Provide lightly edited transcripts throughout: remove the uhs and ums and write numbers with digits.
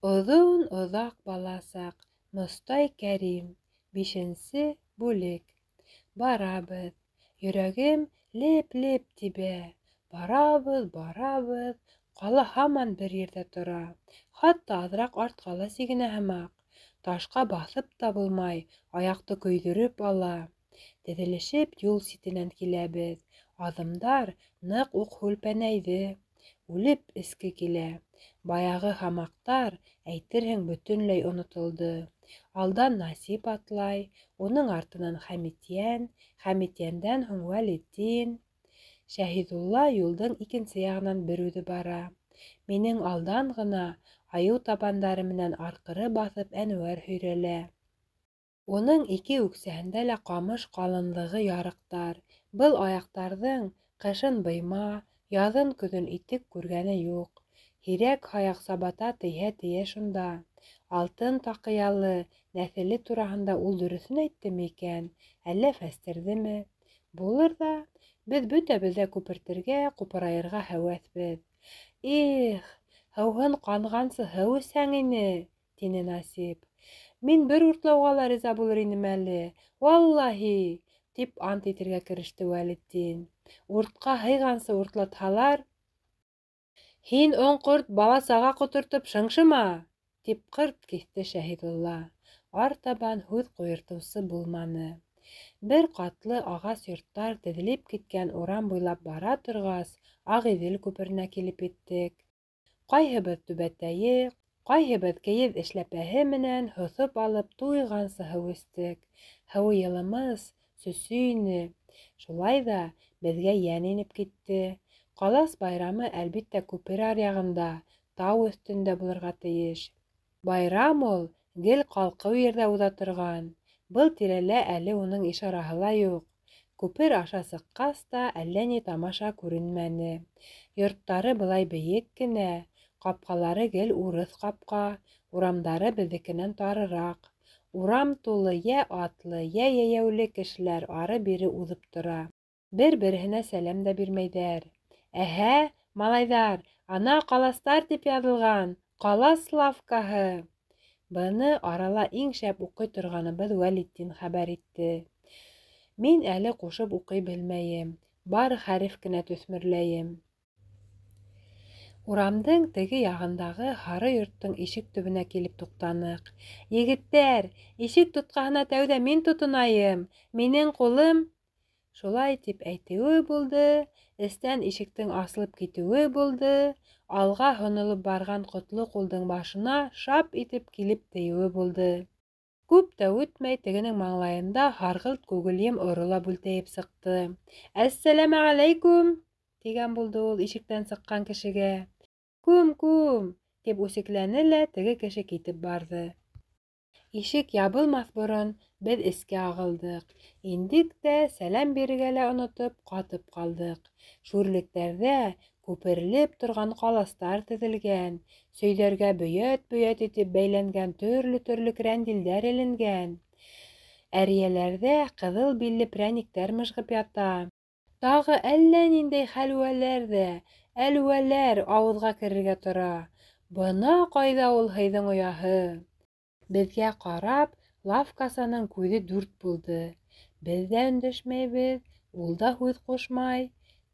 Оҙон-оҙаҡ бала саҡ. Мостай Кәрим. Бишенсе бүлек. Барабыҙ. Йөрәгем леп-леп тибә. Барабыҙ, барабыҙ. Ҡала һаман бер ерҙә тора. Хатта аҙыраҡ артҡа ла сигенә һымаҡ. Ташҡа баҫып та булмай, аяҡты көйҙөрөп ала. Теҙелешеп юл ситенән киләбеҙ. Аҙымдар ныҡ уҡ һүлпәнәйҙе. Үлеп эске килә. Баяғы һамаҡтар, әйтерһең, бөтөнләй онотолдо. Алдан Насип атлай, уның артынан Хәмитйән, Хәмитйәндән һуң Вәлетдин. Шәһиҙулла юлдың икенсе яғынан бер үҙе бара. Минең алдан ғына айыу табандары менән арҡыры баҫып Әнүәр һөйрәлә. Уның ике үксәһендә лә ҡамыш ҡалынлығы ярыҡтар. Был аяҡтарҙың ҡышын быйма, яҙын-көҙөн итек күргәне юҡ. Һирәк-һаяҡ сабата тейһә тейә шунда. Алтын таҡыялы нәҫеле тураһында ул дөрөҫөн әйттеме икән, әллә фәстерҙеме? Булыр ҙа, беҙ бөтәбеҙ ҙә күпертергә, ҡупырайырға һәүәҫбеҙ. Их, һыуһын ҡанғансы һыу эсһәң ине! тине Насип. Мин бер уртлауға ла риза булыр инем әле, валлаһи! тип ант итергә кереште Вәлетдин. Уртҡа һыйғансы уртлатһалар... Һин, оңҡорт, бала-саға ҡотортоп шыңшыма! тип ҡырт киҫте Шәһиҙулла. Артабан һүҙ ҡуйыртыусы булманы. Бер ҡатлы ағас йорттар теҙелеп киткән урам буйлап бара торғас, Ағиҙел күперенә килеп еттек. Ҡайһыбыҙ түбәтәйе, ҡайһыбыҙ кейеҙ эшләпәһе менән һоҫоп алып туйғансы һыу эстек. Һыуы йылымыс, сөсө ине. Шулай ҙа беҙгә йән инеп китте. Ҡалас байрамы, әлбиттә, күпер аръяғында, тау өҫтөндә булырға тейеш. Байрам ул гел ҡалҡыу ерҙә уҙа торған. Был тирәлә әле уның ишараһы ла юҡ. Күпер аша сыҡҡас та әллә ни тамаша күренмәне. Йорттары былай бейек кенә, ҡапҡалары гел урыҫ ҡапҡа, урамдары беҙҙекенән тарыраҡ. Урам тулы йә атлы, йә йәйәүле кешеләр ары-бире уҙып тора. Бер-береһенә сәләм дә бирмәйҙәр. Әһә, малайҙар, ана ҡаластар тип яҙылған, ҡалас лавкаһы! Быны арала иң шәп уҡый торғаныбыҙ Вәлетдин хәбәр итте. Мин әле ҡушып уҡый белмәйем, бары хәреф кенә төҫмөрләйем. Урамдың теге яғындағы һары йорттоң ишек төбөнә килеп туҡтаныҡ. Егеттәр, ишек тотҡаһына тәүҙә мин тотонайым, минең ҡулым... Шулай тип әйтеүе булды, эстән ишектең асылып китеүе булды, алға һонолоп барған ҡотло ҡулдың башына шап итеп килеп тейеүе булды. Күп тә үтмәй, тегенең маңлайында һарғылт күгелйем орола бүлтәйеп сыҡты. Әссәләмәғәләйкүм! тигән булды ул ишектән сыҡҡан кешегә. Күм, күм! тип үсекләне лә теге кеше китеп барҙы. Ишек ябылмаҫ борон беҙ эскә ағылдыҡ. Индек тә, сәләм бирергә лә онотоп, ҡатып ҡалдыҡ. Шүрлектәрҙә күперелеп торған ҡаластар теҙелгән, сөйҙәргә бөйәт-бөйәт итеп бәйләнгән төрлө-төрлө крәндилдәр эленгән. Әрйәләрҙә ҡыҙыл билле прәниктәр мыжғып ята. Тағы әллә ниндәй хәлүәләр ҙә әлүәләр ауыҙға керергә тора. Бына ҡайҙа ул һыйҙың ояһы! Беҙгә ҡарап, лавкасының күҙе дүрт булды. Беҙ ҙә өндәшмәйбеҙ, ул да һүҙ ҡушмай.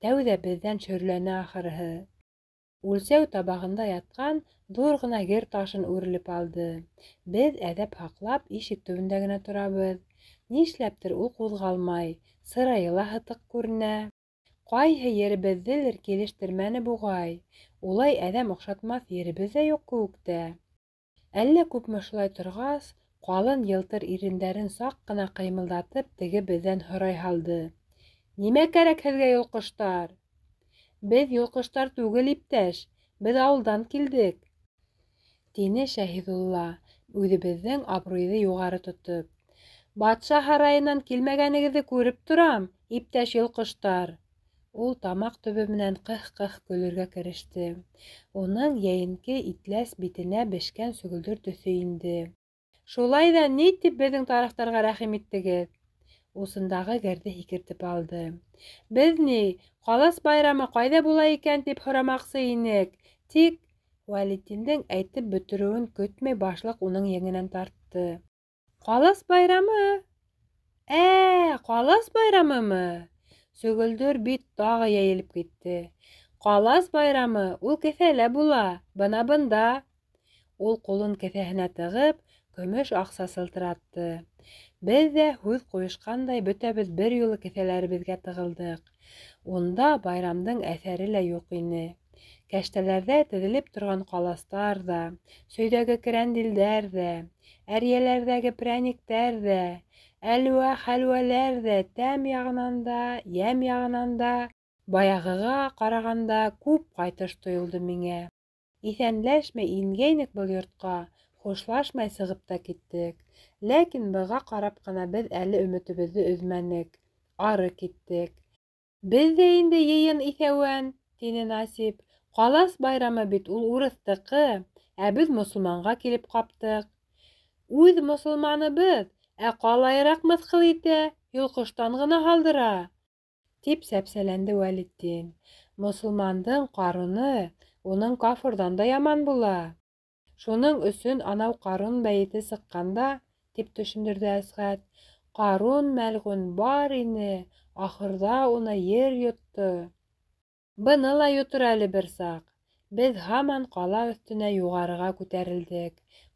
Тәүҙә беҙҙән шөрләне ахырыһы. Үлсәү табағында ятҡан ҙур ғына гер ташын үрелеп алды. Беҙ әҙәп һаҡлап ишек төбөндә генә торабыҙ. Нишләптер ул ҡуҙғалмай, сырайы ла һытыҡ күренә. Ҡайһы еребеҙҙелер килештермәне буғай. Улай әҙәм оҡшатмаҫ еребеҙ ҙә юҡ кеүек тә. Әллә күпме шулай торғас, ҡалын йылтыр ирендәрен саҡ ҡына ҡыймылдатып, теге беҙҙән һорай һалды: Нимә кәрәк һеҙгә, йолҡоштар? Беҙ йолҡоштар түгел, иптәш, беҙ ауылдан килдек. Тине Шәһиҙулла, үҙебеҙҙең абруйҙы юғары тотоп. Батша һарайынан килмәгәнегеҙҙе күреп торам, иптәш йолҡоштар. Ул тамаҡ төбө менән ҡых-ҡых көлөргә кереште. Уның йәйенке итләс битенә бешкән сөгөлдөр төҫө инде. Шулай ҙа ни тип беҙҙең тарафтарға рәхим иттегеҙ? Усындағы герҙе һикертеп алды. Беҙ ни, Ҡалас байрамы ҡайҙа була икән тип һорамаҡсы инек, тик... Вәлетдиндең әйтеп бөтөрөүен көтмәй башлыҡ уның еңенән тартты. Ҡалас байрамы? Ә, ҡалас байрамымы? Сөгөлдөр бит тағы йәйелеп китте. Ҡалас байрамы ул кеҫәлә була, бына бында. Ул ҡулын кеҫәһенә тығып, көмөш аҡса сылтыратты. Беҙ ҙә һүҙ ҡуйышҡандай бөтәбеҙ бер юлы кеҫәләребеҙгә тығылдыҡ. Унда байрамдың әҫәре лә юҡ ине. Кәштәләрҙә теҙелеп торған ҡаластар ҙа, сөйҙәге керәндилдәр ҙә, әрйәләрҙәге прәниктәр ҙә, әлүә-хәлүәләр ҙә тәм яғынан да, йәм яғынан да баяғыға ҡарағанда күп ҡайтыш тойолдо миңә. Иҫәнләшмәй ингәйнек был йортҡа, хушлашмай сығып та киттек. Ләкин быға ҡарап ҡына беҙ әле өмөтөбөҙҙө өҙмәнек, ары киттек. Беҙ ҙә инде йыйын иҫәүән, тине Насип. Ҡалас байрамы бит ул урыҫтыҡы, ә беҙ мосолманға килеп ҡаптыҡ. Үҙ мосолманыбыҙ, ә ҡалайыраҡ мыҫҡыл итә, йолҡоштан ғына һалдыра, тип сәпсәләнде Вәлетдин. Мосолмандың ҡарыны уның кафырҙан да яман була. Шуның өсөн анау Ҡарун бәйете сыҡҡанда, тип төшөндөрҙө Әсғәт, Ҡарун мәлғүн бар ине, ахырҙа уны ер йотто. Быны ла йотор әле бер саҡ. Беҙ һаман ҡала өҫтөнә юғарыға күтәрелдек.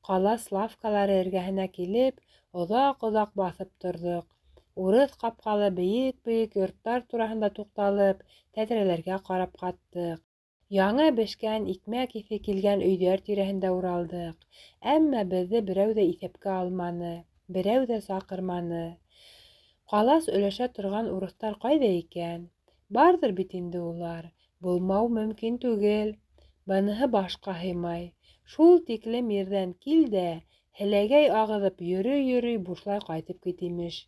Ҡала славкалары эргәһенә килеп, оҙаҡ-оҙаҡ баҫып торҙоҡ. Урыҫ ҡапҡалы бейек-бейек йорттар тураһында туҡталып, тәҙрәләргә ҡарап ҡаттыҡ. Яңы бешкән икмәк еҫе килгән өйҙәр тирәһендә уралдыҡ. Әммә беҙҙе берәү ҙә иҫәпкә алманы, берәү ҙә саҡырманы. Ҡалас өләшә торған урыҫтар ҡайҙа икән? Барҙыр бит инде улар, булмау мөмкин түгел. Быныһы башҡа һыймай. Шул тиклем ерҙән кил дә, һеләгәй ағыҙып йөрөй-йөрөй бушлай ҡайтып кит, имеш.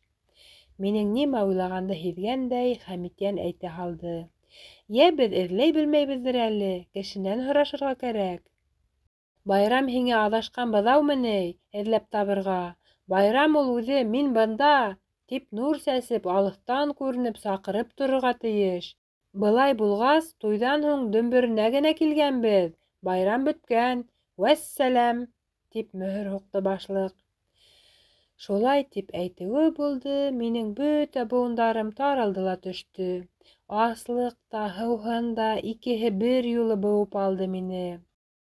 Минең нимә уйлағанды һиҙгәндәй, Хәмитйән әйтә һалды. Йә беҙ эҙләй белмәйбеҙҙер әле, кешенән һорашырға кәрәк. Байрам һиңә аҙашҡан быҙаумы ни, эҙләп табырға? Байрам ул үҙе, мин бында, тип нур сәсеп, алыҫтан күренеп саҡырып торорға тейеш. Былай булғас, туйҙан һуң дөмбөрөнә генә килгәнбеҙ, байрам бөткән, вәссәләм, тип мөһөр һуҡты башлыҡ. Шулай тип әйтеүе булды, минең бөтә быуындарым таралды ла төштө. Аслыҡ та, һыуһын да икеһе бер юлы быуып алды мине.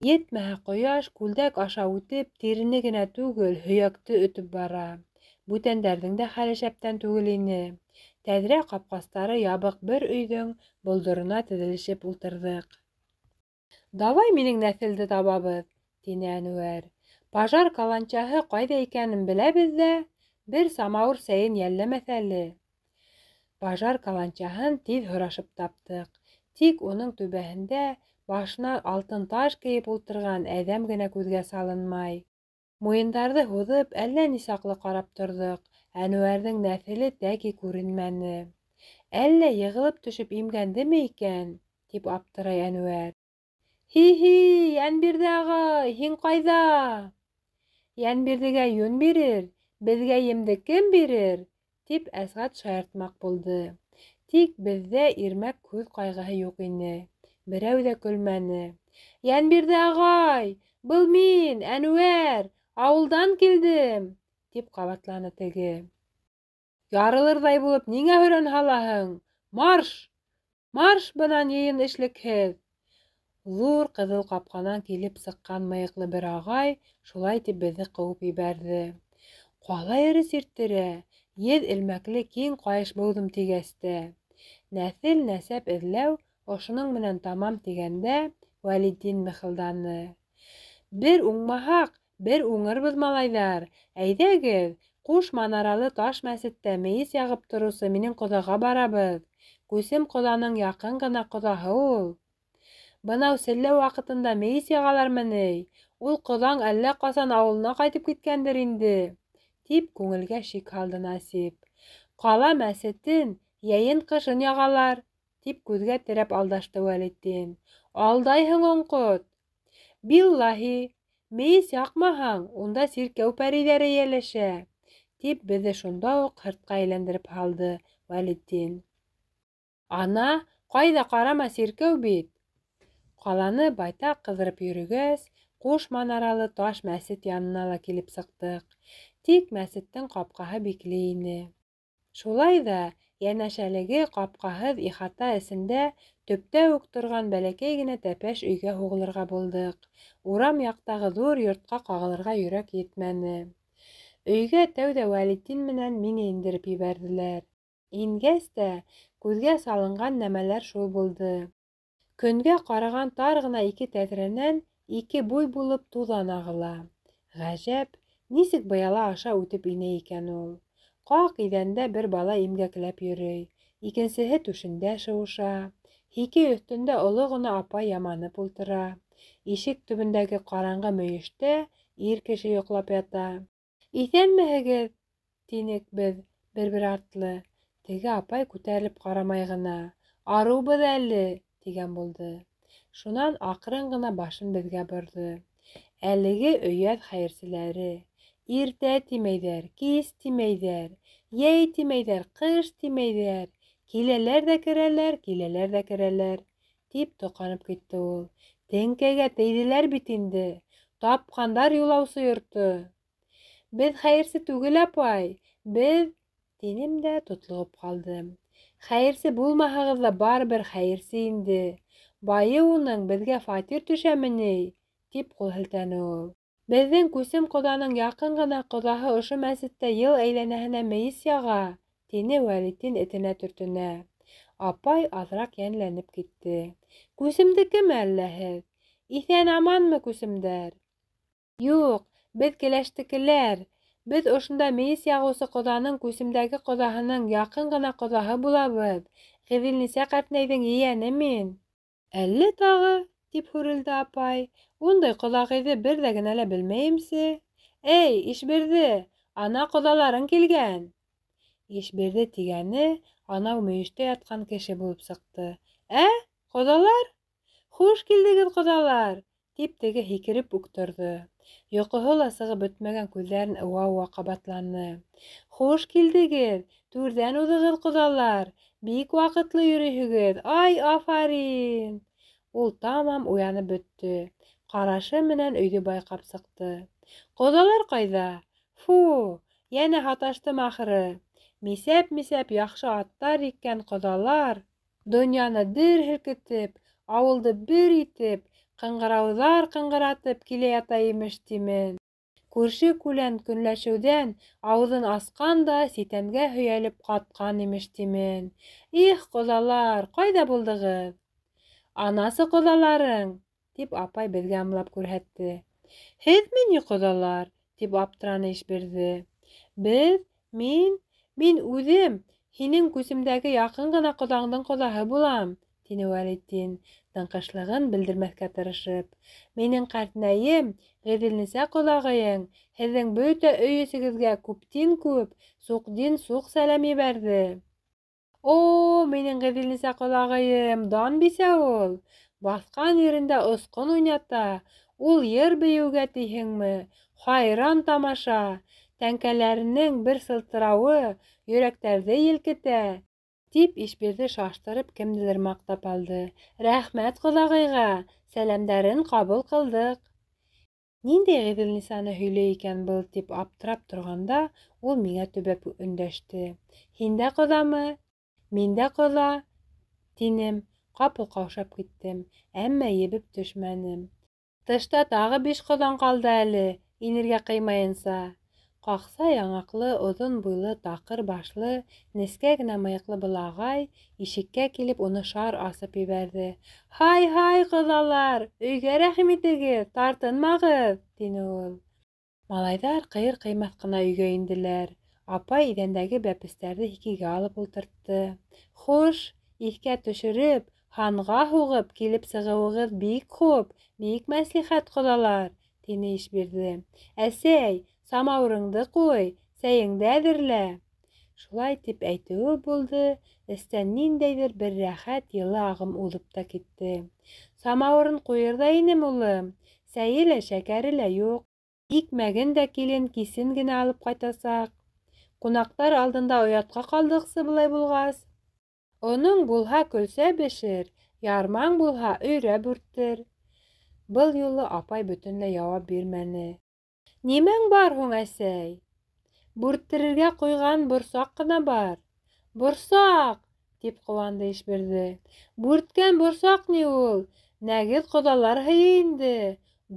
Етмәһә, ҡояш күлдәк аша үтеп, тирене генә түгел, һөйәкте өтөп бара. Бүтәндәрҙең дә хәле шәптән түгел ине. Тәҙрә ҡапҡастары ябыҡ бер өйҙөң болдорона теҙелешеп ултырҙыҡ. Давай минең нәҫелде табабыҙ, тине Әнүәр. Пожар каланчаһы ҡайҙа икәнен беләбеҙ ҙә, бер самауыр сәйен йәлләмәҫ әле. Пожар каланчаһын тиҙ һорашып таптыҡ. Тик уның түбәһендә башына алтын таш кейеп ултырған әҙәм генә күҙгә салынмай. Муйындарҙы һуҙып, әллә ни саҡлы ҡарап торҙоҡ. Әнүәрҙең нәҫеле тәки күренмәне. Әллә йығылып төшөп имгәндеме икән, тип аптырай Әнүәр. Хи-хи, Йәнбирҙе ағай, һин ҡайҙа? Йәнбирҙегә йүн бирер, беҙгә емде кем бирер? Тип Әсғәт шаяртмаҡ булды. Тик беҙҙә ирмәк күҙ ҡайғыһы юҡ ине. Берәү ҙә көлмәне. Йәнбирҙе ағай, был мин, Әнүәр, ауылдан килдем, тип ҡабатланы теге. Ярылырҙай булып ниңә һөрән һалаһың? Марш! Марш бынан йыйын эшлекһеҙ! Ҙур ҡыҙыл ҡапҡанан килеп сыҡҡан мыйыҡлы бер ағай шулай тип беҙҙе ҡыуып ебәрҙе. Ҡалай эре сирттерә, еҙ элмәкле киң ҡайыш быуҙым тигәс тә. Нәҫел-нәсәп эҙләү ошоноң менән тамам тигәндә, Вәлетдин мыхылданы. Бер уңмаһаҡ, бер уңырбыҙ, малайҙар. Әйҙәгеҙ, ҡуш манаралы таш мәсеттә мейес яғып тороусы минең ҡоҙаға барабыҙ. Күсем ҡоҙаның яҡын ғына ҡоҙаһы ул. Бынау селлә ваҡытында мейес яғалармы ни? Ул ҡоҙаң әллә ҡасан ауылына ҡайтып киткәндер инде, тип күңелгә шик һалды Насип. Ҡала мәсетен йәйен ҡышын яғалар, тип күҙгә терәп алдашты Вәлетдин. Алдайһың, оңҡот. Биллаһи, мейес яҡмаһаң, унда сиркәү пәрейҙәре йәләшә, тип беҙҙе шунда уҡ һыртҡа әйләндереп һалды Вәлетдин. Ана, ҡайҙа ҡарама сиркәү бит. Ҡаланы байтаҡ ҡыҙырып йөрөгәс, ҡуш манаралы таш мәсет янына ла килеп сыҡтыҡ. Тик мәсеттең ҡапҡаһы бикле ине. Шулай ҙа йәнәшәлеге ҡапҡаһыҙ ихата эсендә төптә үк торған бәләкәй генә тәпәш өйгә һуғылырға булдыҡ. Урам яҡтағы ҙур йортҡа ҡағылырға йөрәк етмәне. Өйгә тәүҙә Вәлетдин менән мине индереп ебәрҙеләр. Ингәс тә күҙгә салынған нәмәләр шул булды. Көнгә ҡараған тар ғына ике тәҙрәнән ике буй булып туҙан ағыла. Ғәжәп, нисек быяла аша үтеп инә икән ул? Ҡаҡ иҙәндә бер бала имгәкләп йөрөй, икенсеһе түшендә шыуыша. Һике өҫтөндә оло ғына апай яманып ултыра. Ишек төбөндәге ҡараңғы мөйөштә ир кеше йоҡлап ята. Иҫәнмеһегеҙ, тинек беҙ бер-бер артлы. Теге апай күтәрелеп ҡарамай ғына: "Арыубыҙ әле", тигән булды. Шунан аҡрын ғына башын беҙгә борҙо. Әлеге өйәҙ хәйерселәре иртә тимәйҙәр, кис тимәйҙәр, йәй тимәйҙәр, ҡыш тимәйҙәр, киләләр ҙә керәләр, киләләр ҙә керәләр, тип тоҡанып китте ул. Теңкәгә тейҙеләр бит инде, тапҡандар юлаусы йорто. Беҙ хәйерсе түгел, апай, беҙ, тинем дә тотлоғоп ҡалдым. Хәйерсе булмаһағыҙ ҙа барыбер хәйерсе инде. Байы уның беҙгә фатир төшәме ни? Тип ҡул һелтәне ул. Беҙҙең Күсем ҡоҙаның яҡын ғына ҡоҙаһы ошо мәсеттә йыл әйләнәһенә мейес яға, тине Вәлетдин этенә төртөнә. Апай аҙыраҡ йәнләнеп китте. Күсемдекеме әллә һеҙ? Иҫән-аманмы күсемдәр? Юҡ, беҙ келәштекеләр. Беҙ ошонда мейес яғыусы ҡоҙаның күсемдәге ҡоҙаһының яҡын ғына ҡоҙаһы булабыҙ. Ғиҙелнисә ҡәртнәйҙең ейәне мин. Әллә тағы, тип һүрелде апай. Ундай ҡоҙағыйҙы бер ҙә генә лә белмәйемсе. Эй, Ишбирҙе, ана ҡоҙаларың килгән. Ишбирҙе тигәне анау мөйөштә ятҡан кеше булып сыҡты. Ә, ҡоҙалар? Хуш килдегеҙ, ҡоҙалар, тип теге һикереп үк торҙо. Йоҡоһо ла сығып бөтмәгән күҙҙәрен ыуа-ыуа ҡабатланы. Хуш килдегеҙ, түрҙән уҙығыҙ, ҡоҙалар, бик ваҡытлы йөрөйһөгөҙ, ай, афарин! Ул тамам уянып бөттө. Ҡарашы менән өйҙө байҡап сыҡты. Ҡоҙалар ҡайҙа? Фу, йәнә һаташтым ахыры. Мисәп-мисәп яҡшы аттар еккән ҡоҙалар, донъяны дер һелкетеп, ауылды бер итеп, ҡыңғырауҙар ҡыңғыратып килә ята имеш тимен. Күрше күлән көнләшеүҙән ауыҙын асҡан да ситәнгә һөйәлеп ҡатҡан имеш тимен. Их, ҡоҙалар, ҡайҙа булдығыҙ? Анасы ҡоҙаларың, тип апай беҙгә ымлап күрһәтте. Һеҙме ни ҡоҙалар? Тип аптыраны Ишбирҙе. Беҙ, мин үҙем һинең күсемдәге яҡын ғына ҡоҙаңдың ҡоҙаһы булам, тине Вәлетдин, тыңҡышлығын белдермәҫкә тырышып. Минең ҡәртнәйем, Ғиҙелнисә ҡоҙағыйың, һеҙҙең бөтә өй эсегеҙгә күптин күп, суҡдин суҡ сәләм ебәрҙе. О, минең Ғиҙелнисә ҡоҙағыйым, дан бисә ул. Баҫҡан ерендә осҡон уйната, ул йыр бейеүгә тиһеңме? Хайран тамаша, тәңкәләренең бер сылтырауы йөрәктәрҙе елкетә, тип Ишбирҙе шаштырып кемделер маҡтап алды. Рәхмәт ҡоҙағыйға, сәләмдәрен ҡабул ҡылдыҡ. Ниндәй Ғиҙелнисаны һөйләй икән был, тип аптырап торғанда, ул миңә төбәп өндәште. Һин дә ҡоҙамы? Мин дә ҡоҙа, тинем. Ҡапыл ҡаушап киттем, әммә ебеп төшмәнем. Тышта тағы 5 ҡоҙан ҡалды әле, инергә ҡыймайынса. Ҡаҡса яңаҡлы, оҙон буйлы, таҡыр башлы, нескә генә мыйыҡлы был ағай ишеккә килеп уны шар асып ебәрҙе. Һай-һай, ҡоҙалар, өйгә рәхим итегеҙ, тартынмағыҙ, тине ул. Малайҙар ҡыйыр-ҡыймаҫ ҡына өйгә инделәр. Апай иҙәндәге бәпестәрҙе һикегә алып ултыртты. Хуш, иҫкә төшөрөп, һанға һуғып килеп сығыуығыҙ бик хуп, бик мәслихәт, ҡоҙалар, тине Ишбирҙе. Әсәй, самауырыңды ҡуй, сәйеңде әҙерлә. Шулай тип әйтеүе булды, эстән ниндәйҙер бер рәхәт йылы ағым уҙып та китте. Самауырын ҡуйыр ҙа инем, улым, сәйе лә, шәкәре лә юҡ. Икмәген дә килен кисен генә алып ҡайтасаҡ. Ҡунаҡтар алдында оятҡа ҡалдыҡсы былай булғас. Оноң булһа көлсә бешер, Ярмаң булһа, өйрә бүрттер. Был юлы апай бөтөнләй яуап бирмәне. Нимәң бар һуң, әсәй? Бүрттерергә ҡуйған борсаҡ ҡына бар. Борсаҡ! Тип ҡыуанды Ишбирҙе. Бүрткән борсаҡ ни ул? Нәгеҙ ҡоҙалар һыйы инде.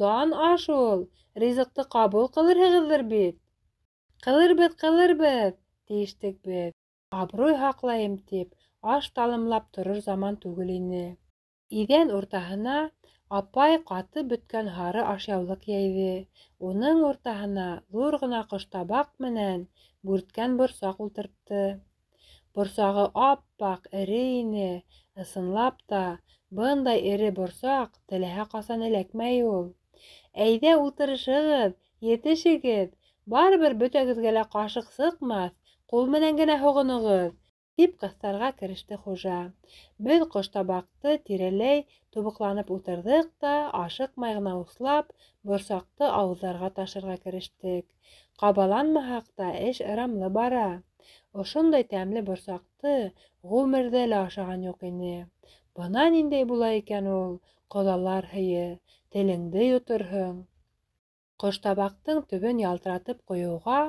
Дан аш ул. Ризыҡты ҡабул ҡылырһығыҙҙыр бит. Ҡылырбыҙ, ҡылырбыҙ, тиештек беҙ. Абруй һаҡлайым тип, аш талымлап торор заман түгел ине. Иҙән уртаһына апай ҡатып бөткән һары ашъяулыҡ йәйҙе. Уның уртаһына ҙур ғына ҡоштабаҡ менән бүрткән борсаҡ ултыртты. Борсағы ап-аҡ, эре ине. Ысынлап та, бындай эре борсаҡ теләһә ҡасан эләкмәй ул. Әйҙә ултырышығыҙ, етешегеҙ, барыбер бөтәгеҙгә лә ҡашыҡ сыҡмаҫ, ҡул менән генә һоғоноғоҙ, тип ҡыҫтарға кереште хужа. Беҙ ҡоштабаҡты тирәләй тубыҡланып ултырҙыҡ та, ашыҡмай ғына услап, борсаҡты ауыҙҙарға ташырға керештек. Ҡабаланмаһаҡ та, эш ырамлы бара. Ошондай тәмле борсаҡты ғүмерҙә лә ашаған юҡ ине. Бына ниндәй була икән ул, ҡоҙалар һыйы, телеңде йоторһоң. Ҡоштабаҡтың төбөн ялтыратып ҡойоуға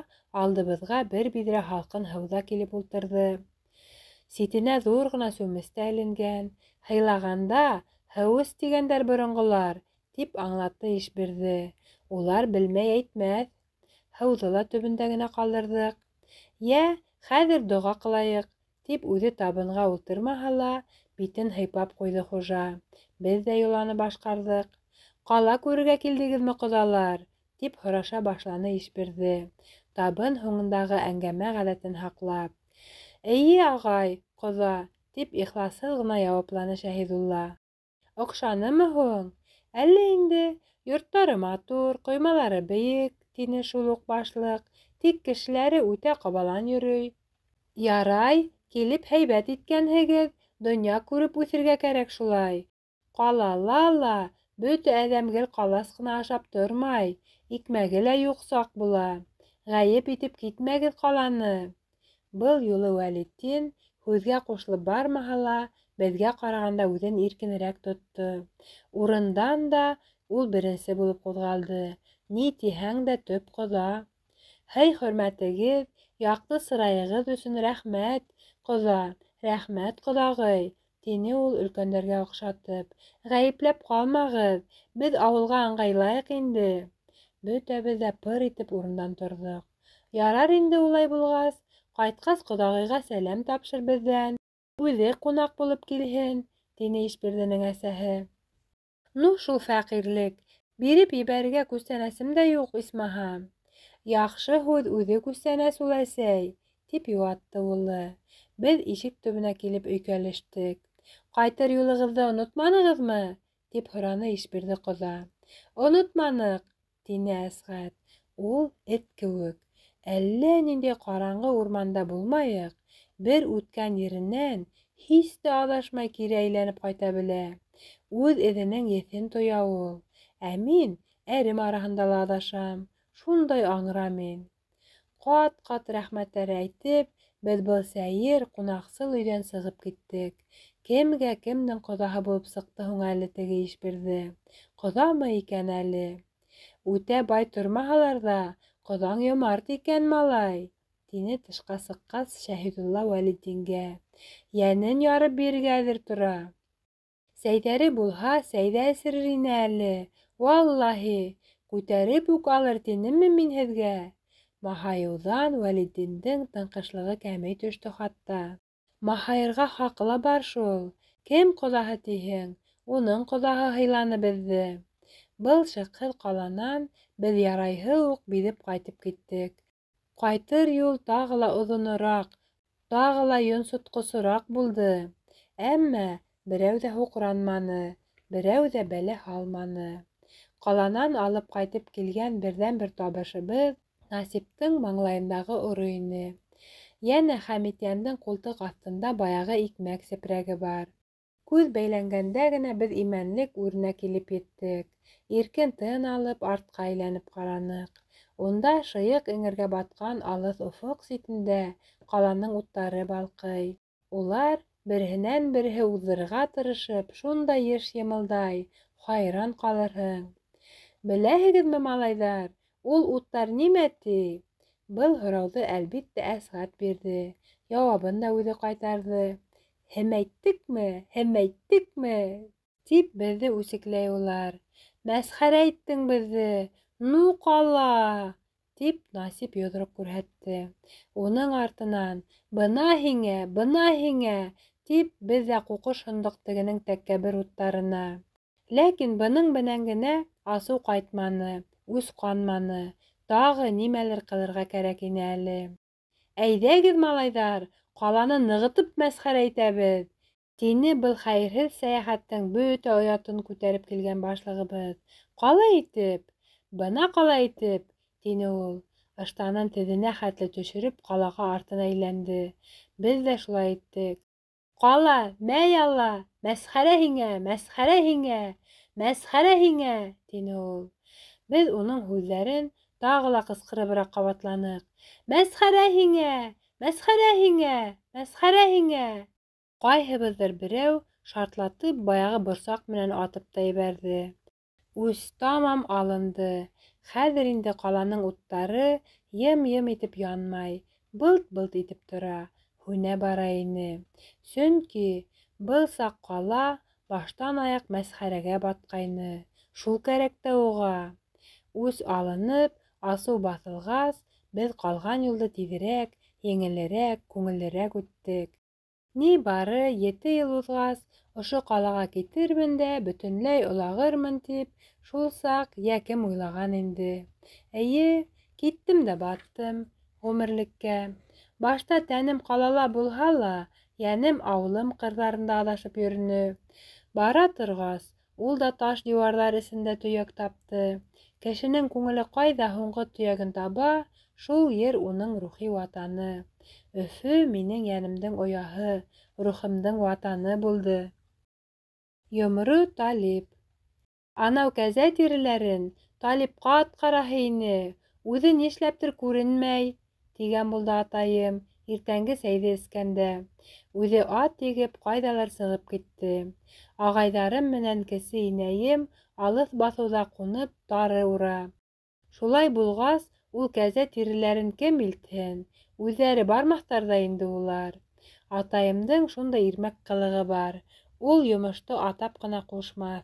алдыбыҙға бер биҙрә һалҡын һыу ҙа килеп ултырҙы. Ситенә ҙур ғына сүмес тә эленгән. Һыйлағанда һыу эс тигәндәр боронғолар, тип аңлатты Ишбирҙе. Улар белмәй әйтмәҫ. Һыуҙы ла төбөндә генә ҡалдырҙыҡ. Йә, хәҙер доға ҡылайыҡ, тип үҙе табынға ултырмаһа ла, битен һыйпап ҡуйҙы хужа. Беҙ ҙә йоланы башҡарҙыҡ. Ҡала күрергә килдегеҙме, ҡоҙалар? Тип һораша башланы Ишбирҙе, табын һуңындағы әңгәмә ғәҙәтен һаҡлап. Эйе, ағай, ҡоҙа, тип ихласһыҙ ғына яуапланы Шәһиҙулла. Оҡшанымы һуң? Әллә инде, йорттары матур, ҡоймалары бейек, тине шул уҡ башлыҡ, тик кешеләре үтә ҡабалан йөрөй. Ярай, килеп һәйбәт иткәнһегеҙ, донъя күреп үҫергә кәрәк шулай. Ҡалала ла бөтә әҙәм гел ҡалас ҡына ашап тормай, икмәге лә юҡ саҡ була. Ғәйеп итеп китмәгеҙ ҡаланы. Был юлы Вәлетдин һүҙгә ҡушылып бармаһа ла, беҙгә ҡарағанда үҙен иркенерәк тотто. Урындан да ул беренсе булып ҡуҙғалды. Ни тиһәң дә төп ҡоҙа. Һый-хөрмәтегеҙ, яҡты сырайығыҙ өсөн рәхмәт, ҡоҙа, рәхмәт, ҡоҙағый, тине ул өлкәндәргә оҡшатып. Ғәйепләп ҡалмағыҙ, беҙ ауылға ыңғайлайыҡ инде. Бөтәбеҙ ҙә пыр итеп урындан торҙоҡ. Ярар инде улай булғас, ҡайтҡас ҡоҙағыйға сәләм тапшыр беҙҙән, үҙе ҡунаҡ булып килһен, тине Ишбирҙенең әсәһе. Ну шул фәҡирлек, биреп ебәрергә күстәнәсем дә юҡ, исмаһам. Яҡшы һүҙ үҙе күстәнәс ул, әсәй, тип йыуатты улы. Беҙ ишек төбөнә килеп өйкәлештек. Ҡайтыр юлығыҙҙы онотманығыҙмы? Тип һораны Ишбирҙе ҡоҙа. Онотманыҡ, тине Әсғәт. Ул эт кеүек. Әллә ниндәй ҡараңғы урманда булмайыҡ, бер үткән еренән һис тә аҙашмай кире әйләнеп ҡайта белә. Үҙ эҙенең еҫен тоя ул. Ә мин әрем араһында ла аҙашам. Шундай аңра мин. Ҡат-ҡат рәхмәттәр әйтеп, беҙ был сәйер, ҡунаҡсыл өйҙән сығып киттек. Кемгә кемдең ҡоҙаһы булып сыҡты һуң әле теге Ишбирҙе? Ҡоҙамы икән әле? Үтә бай тормаһалар ҙа, ҡоҙаң йомарт икән, малай, тине тышҡа сыҡҡас Шәһиҙулла Вәлетдингә. Йәнен ярып бирергә әҙер тора. Сәйҙәре булһа, сәй ҙә эсерер ине әле. Валлаһи, күтәреп үк алыр тинемме мин һеҙгә? Маһайыуҙан Вәлетдиндең тыңҡышлығы кәмей төштө хатта. Маһайырға хаҡы ла бар шул. Кем ҡоҙаһы тиһең, уның ҡоҙаһы һыйланы беҙҙе. Был шыҡһыҙ ҡаланан беҙ ярайһы уҡ биҙеп ҡайтып киттек. Ҡайтыр юл тағы ла оҙонораҡ, тағы ла йонсотҡосораҡ булды. Әммә берәү ҙә һуҡранманы, берәү ҙә бәлә һалманы. Ҡаланан алып ҡайтып килгән берҙән-бер табышыбыҙ Насиптың маңлайындағы оро ине. Йәнә Хәмитйәндең ҡултыҡ аҫтында баяғы икмәк сепрәге бар. Күҙ бәйләнгәндә генә беҙ имәнлек үренә килеп еттек. Иркен тын алып, артҡа әйләнеп ҡараныҡ. Унда шыйыҡ эңергә батҡан алыҫ офоҡ ситендә ҡаланың уттары балҡый. Улар береһенән-береһе уҙҙырырға тырышып, шундай йыш йымылдай, хайран ҡалырһың. Беләһегеҙме, малайҙар, ул уттар нимә ти? Был һорауҙы, әлбиттә, Әсғәт бирҙе. Яуабын да үҙе ҡайтарҙы. Һемәйттекме, һемәйттекме? Тип беҙҙе үсекләй улар. Мәсхәрә иттең беҙҙе, ну ҡала! Тип Насип йоҙроҡ күрһәтте. Уның артынан, бына һиңә, бына һиңә, тип беҙ ҙә ҡуҡыш һондоҡ тегенең тәкәббер уттарына. Ләкин бының менән генә асыу ҡайтманы, үс ҡанманы. Тағы нимәлер ҡылырға кәрәк ине әле. Әйҙәгеҙ, малайҙар, ҡаланы нығытып мәсхәрә итәбеҙ, тине был хәйерһеҙ сәйәхәттең бөтә оятын күтәреп килгән башлығыбыҙ. Ҡалай итеп? Бына ҡалай итеп, тине ул. Ыштанын теҙенә хәтле төшөрөп, ҡалаға артын әйләнде. Беҙ ҙә шулай иттек. Ҡала, мә ялла, мәсхәрә һиңә, мәсхәрә һиңә, мәсхәрә һиңә, тине ул. Беҙ уның һүҙҙәрен тағы ла ҡысҡырыбыраҡ ҡабатланыҡ. Мәсхәрә һиңә, мәсхәрә һиңә, мәсхәрә һиңә. Ҡайһыбыҙҙыр берәү шартлатып баяғы борсаҡ менән атып та ебәрҙе. Үс тамам алынды. Хәҙер инде ҡаланың уттары йым-йым итеп янмай, былт-былт итеп тора, һүнә бара ине. Сөнки был саҡ ҡала баштан аяҡ мәсхәрәгә батҡайны. Шул кәрәк тә уға. Үс алынып, асыу баҫылғас, беҙ ҡалған юлды тиҙерәк, еңелерәк, күңеллерәк үттек. Ни бары ете йыл уҙғас, ошо ҡалаға китермен дә бөтөнләй олағырмын тип, шул саҡ йә кем уйлаған инде. Эйе, киттем дә баттым ғүмерлеккә. Башта тәнем ҡалала булһа ла, йәнем ауылым ҡырҙарында аҙашып йөрөнө. Бара торғас, ул да таш диуарҙар эсендә төйәк тапты. Кешенең күңеле ҡайҙа һуңғы төйәген таба, шул ер уның рухи ватаны. Өфө минең йәнемдең ояһы, рухымдың ватаны булды. Йомро Талип. Анау кәзә тиреләрен Талипҡа атҡараһы ине, үҙе нишләптер күренмәй, тигән булды атайым иртәнге сәйҙе эскәндә. Үҙе ат егеп ҡайҙалыр сығып китте. Ағайҙарым менән кесе инәйем алыҫ баҫыуҙа ҡунып тары ура. Шулай булғас, ул кәзә тиреләрен кем илтһен? Үҙҙәре бармаҫтар ҙа инде улар. Атайымдың шундай ирмәк ҡылығы бар. Ул йомошто атап ҡына ҡушмаҫ.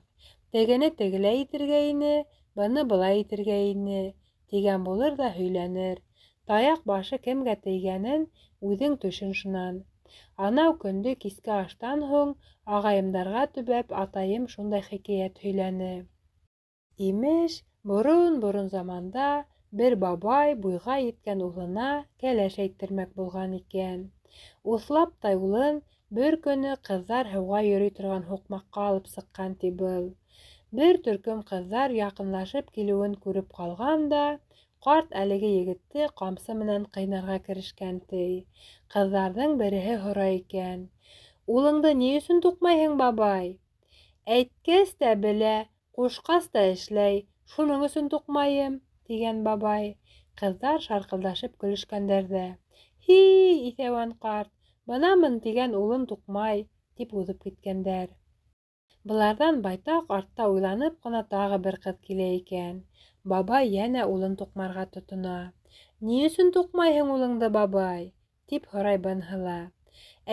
Тегене тегеләй итергә ине, быны былай итергә ине, тигән булыр ҙа һөйләнер. Таяҡ башы кемгә тейгәнен үҙең төшөн шунан. Анау көндө киске аштан һуң ағайымдарға төбәп атайым шундай хикәйәт һөйләне. Имеш, борон-борон заманда бер бабай буйға еткән улына кәләш әйттермәк булған икән. Уҫлаптай улын бер көнө ҡыҙҙар һыуға йөрөй торған һуҡмаҡҡа алып сыҡҡан ти был. Бер төркөм ҡыҙҙар яҡынлашып килеүен күреп ҡалған да, ҡарт әлеге егетте ҡамсы менән ҡыйнарға керешкән ти. Ҡыҙҙарҙың береһе һорай икән: "Улыңды ни өсөн туҡмайһың, бабай?" "Әйткәс тә белә, ҡушҡас та эшләй, шуның өсөн туҡмайым", тигән бабай. Ҡыҙҙар шарҡылдашып көлөшкәндәр ҙә: "Һи, иҫәүән ҡарт, бынамын тигән улын туҡмай", тип уҙып киткәндәр. Быларҙан байтаҡ артта уйланып ҡына тағы бер ҡыҙ килә икән. Бабай йәнә улын туҡмарға тотона. "Ни өсөн туҡмайһың улыңды, бабай?" тип һорай быныһы ла.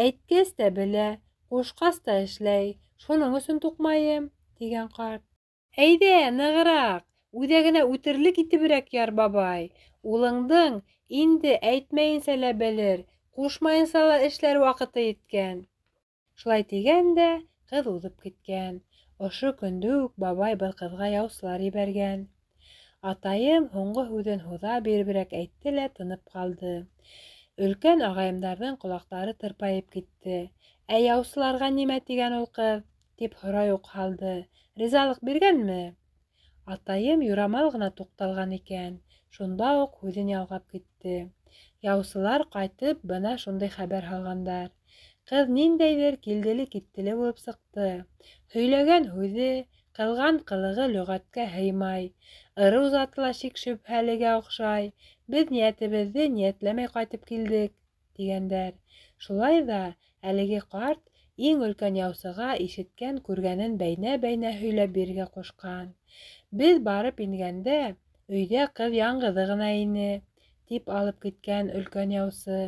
"Әйткәс тә белә, ҡушҡас та эшләй, шуның өсөн туҡмайым", тигән ҡарт. "Әйҙә, нығыраҡ, үҙәгенә үтерлек итеберәк яр, бабай. Улыңдың инде әйтмәйенсә лә белер, ҡушмайынса ла эшләр ваҡыты еткән." Шулай тигән дә ҡыҙ уҙып киткән. Ошо көндө үк бабай был ҡыҙға яусылар ебәргән. Атайым һуңғы һүҙен һуҙа биреберәк әйтте лә тынып ҡалды. Өлкән ағайымдарҙың ҡолаҡтары тырпайып китте. "Ә яусыларға нимә тигән ул ҡыҙ?" тип һорай уҡ һалды. "Ризалыҡ биргәнме?" Атайым юрамал ғына туҡталған икән, шунда уҡ һүҙен ялғап китте. Яусылар ҡайтып бына шундай хәбәр һалғандар. Ҡыҙ ниндәйҙер килделе-киттеле булып сыҡты. Һөйләгән һүҙе, ҡылған ҡылығы лөғәткә һыймай. Ырыу заты ла шик-шөбһәлегә оҡшай. Беҙ ниәтебеҙҙе ниәтләмәй ҡайтып килдек, тигәндәр. Шулай ҙа әлеге ҡарт Иң өлкән яусыға ишеткән-күргәнен бәйнә-бәйнә һөйләп бирергә ҡушҡан. Беҙ барып ингәндә, өйҙә ҡыҙ яңғыҙы ғына ине, тип алып киткән өлкән яусы.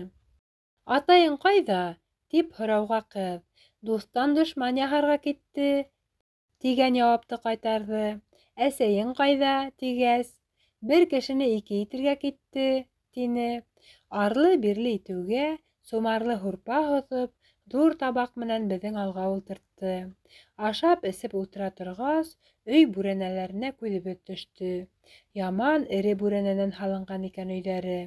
Атайың ҡайҙа? Тип һорауға ҡыҙ, дуҫтан дошман яһарға китте, тигән яуапты ҡайтарҙы. Әсәйең ҡайҙа? Тигәс, бер кешене ике итергә китте, тине. Арлы-бирле итеүгә сумарлы һурпа һоҫоп, ҙур табаҡ менән беҙҙең алға ултыртты. Ашап-эсеп ултыра торғас, өй бүрәнәләренә күҙебеҙ төштө. Яман эре бүрәнәнән һалынған икән өйҙәре.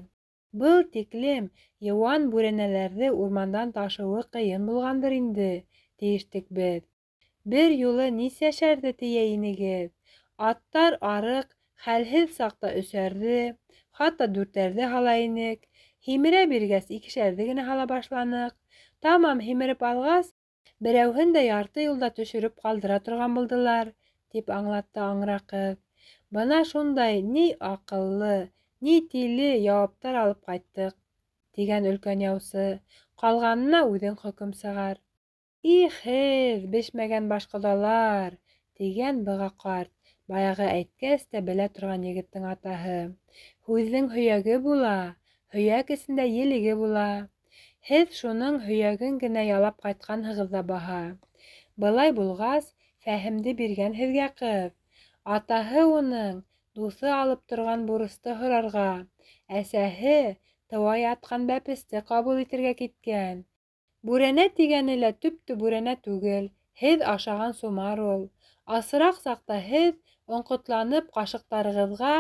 Был тиклем йыуан бүрәнәләрҙе урмандан ташыуы ҡыйын булғандыр инде, тиештек беҙ. Бер юлы нисәшәрҙе тейә инегеҙ? Аттар арыҡ, хәлһеҙ саҡта өсәрҙе, хатта дүртәрҙе һала инек. Һимерә биргәс, икешәрҙе генә һала башланыҡ. Тамам һимереп алғас, берәүһен дә ярты юлда төшөрөп ҡалдыра торған булдылар, тип аңлатты аңра ҡыҙ. Бына шундай ни аҡыллы, ни тиле яуаптар алып ҡайттыҡ, тигән өлкән яусы. Ҡалғанына үҙең хөкөм сығар. Их һеҙ, бешмәгән баш ҡоҙалар, тигән быға ҡарт, баяғы әйткәс тә белә торған егеттең атаһы. Һүҙҙең һөйәге була, һөйәк эсендә елеге була. Һеҙ шуның һөйәген генә ялап ҡайтҡанһығыҙ ҙа баһа. Былай булғас, фәһемде биргән һеҙгә ҡыҙ. Атаһы уның дуҫы алып торған бурысты һорарға, әсәһе тыуа ятҡан бәпесте ҡабул итергә киткән. Бүрәнә тигәне лә төптө бүрәнә түгел, һеҙ ашаған сумар ул. Асыраҡ саҡта һеҙ оңҡотланып ҡашыҡтарығыҙға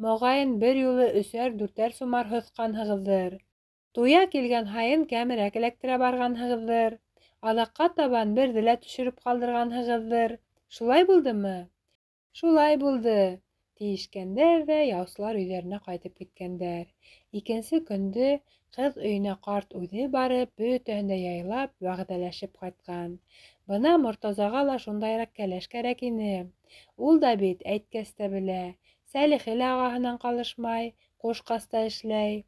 моғайын бер юлы өсәр-дүртәр сумар һоҫҡанһығыҙҙыр. Туя килгән һайын кәмерәк эләктерә барғанһығыҙҙыр. Аҙаҡҡа табан берҙе лә төшөрөп ҡалдырғанһығыҙҙыр. Шулай булдымы? Шулай булды, тиешкәндәр ҙә яусылар өйҙәренә ҡайтып киткәндәр. Икенсе көндө ҡыҙ өйөнә ҡарт үҙе барып, бөтәһен дә яйлап, вәғәҙәләшеп ҡайтҡан. Бына Мортазаға ла шундайыраҡ кәләш кәрәк ине. Ул да бит әйткәс тә белә, Сәлихе лә ағаһынан ҡалышмай, ҡушҡас та эшләй.